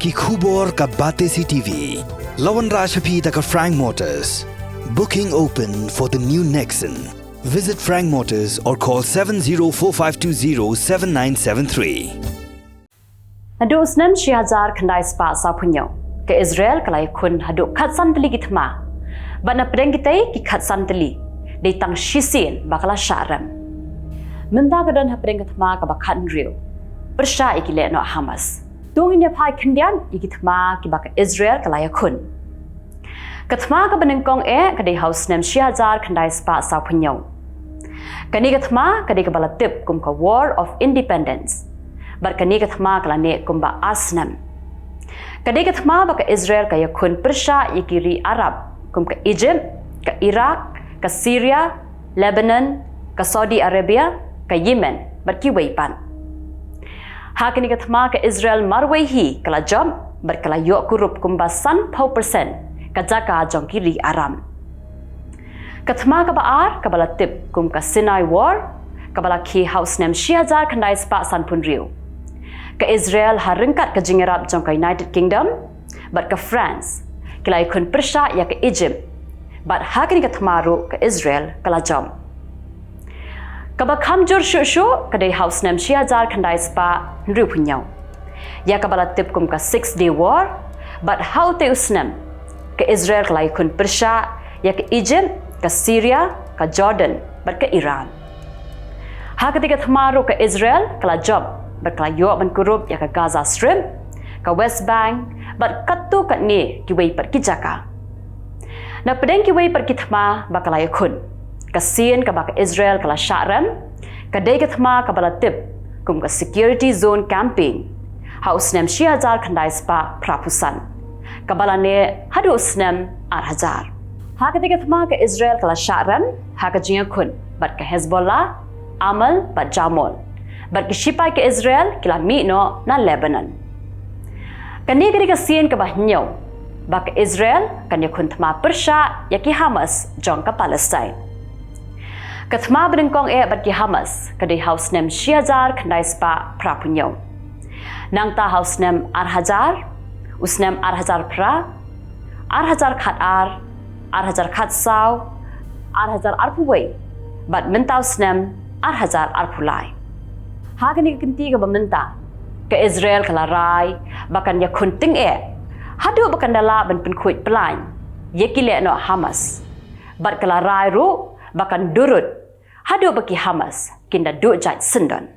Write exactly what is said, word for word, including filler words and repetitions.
Ki khubor ka Batesi T V. La wanrah sha phi da ka Frank Motors. Booking open for the new Nexon. Visit Frank Motors or call seven zero four five two zero seven nine seven three. Naduh u snem shi hajar khyndai spah sawphew hynñiew, ka Israel ka la ïakhun haduh khatsan tylli ki thma. Bad na pdeng kitei ki khatsan tylli, dei tang shisien ba ka la shah rem. Mynta ka don hapdeng ka thma kaba khathynriew pyrshah ïa ki lehnoh Hamas. To ngin ïa phai khyndiat ïa ki thma kiba ka Israel ka la ïakhun. Ka thma kaba nyngkong eh ka dei ha u snem shi hajar khyndai spah sawphew hynñiew. Kane ka thma ka dei kaba la tip kum ka War of Independence. Bad kane ka thma ka la neh kumba ar snem. Ka dei ka thma ba ka Israel ka ïakhun pyrshah ïa ki ri Arab kum ka Egypt, ka Iraq, ka Syria, Lebanon, ka Saudi Arabia, ka Yemen bad kiwei pat. Ha kane ka thma ka Israel marwei hi ka la jop bad ka la ïoh kurup kumba sanphew percent ka jaka jong ki ri Arab. Ka thma kaba ar kaba la tip kum ka Sinai War, kaba la khie ha u snem shi hajar khyndai spah sanphew hynriew. Ka Israel ha ryngkat ka jingïarap jong ka United Kingdom bad ka France ki la ïakhun pyrshah ïa ka Egypt. Bad ha kane ka thma ruh ka Israel ka la jop. Kaba kham jur shuh shuh ka dei ha u snem shi hajar khyndai spah hynriewphew hynñiew, ïa kaba la tip kum ka Six Day War. Bad ha utei u snem ka Israel ka la ïakhun pyrshah ïa ka Egypt, ka Syria, ka Jordan bad ka Iran. Ha katei ka thma ruh ka Israel ka la jop bad ka la ïoh ban kurup ïa ka Gaza Strip, ka West Bank bad katto katne kiwei pat ki jaka. Na pdeng kiwei pat ki thma ba ka la ïakhun, ka sien kaba ka Israel ka la shah rem ka dei ka thma kaba la tip kum ka Security Zone Campaign ha u snem shi hajar khyndai spah phraphew san, kaba la neh haduh u snem ar hajar. Ha katei ka thma ka Israel ka la shah rem ha ka jingïakhun bad ka Hezbollah, Amal bad Jamol. Bad ki shipai ka Israel ki la mih noh na Lebanon. Kane ka dei ka sien kaba hynñiew ba ka Israel kan ïakhun thma pyrshah ïa ki Hamas jong ka Palestine. Ka thma banyngkong eh bad ki Hamas ka dei ha u snem shi hajar khyndai spah phraphew hynñiew. Nangta ha u snem ar hajar, u snem ar hajar phra, ar hajar khatar, ar hajar khatsaw, ar hajar arphew wei bad mynta u snem ar hajar arphew lai. Ha kane ka kynti kaba mynta ka Israel ka la rai ba kan ïakhun tyngeh haduh ba kan da lah ban pynkhuid pynlaiñ ïa ki lehnoh Hamas. Bad ka la rai ruh ba kan durut haduh ba ki Hamas kin da duh jait syndon.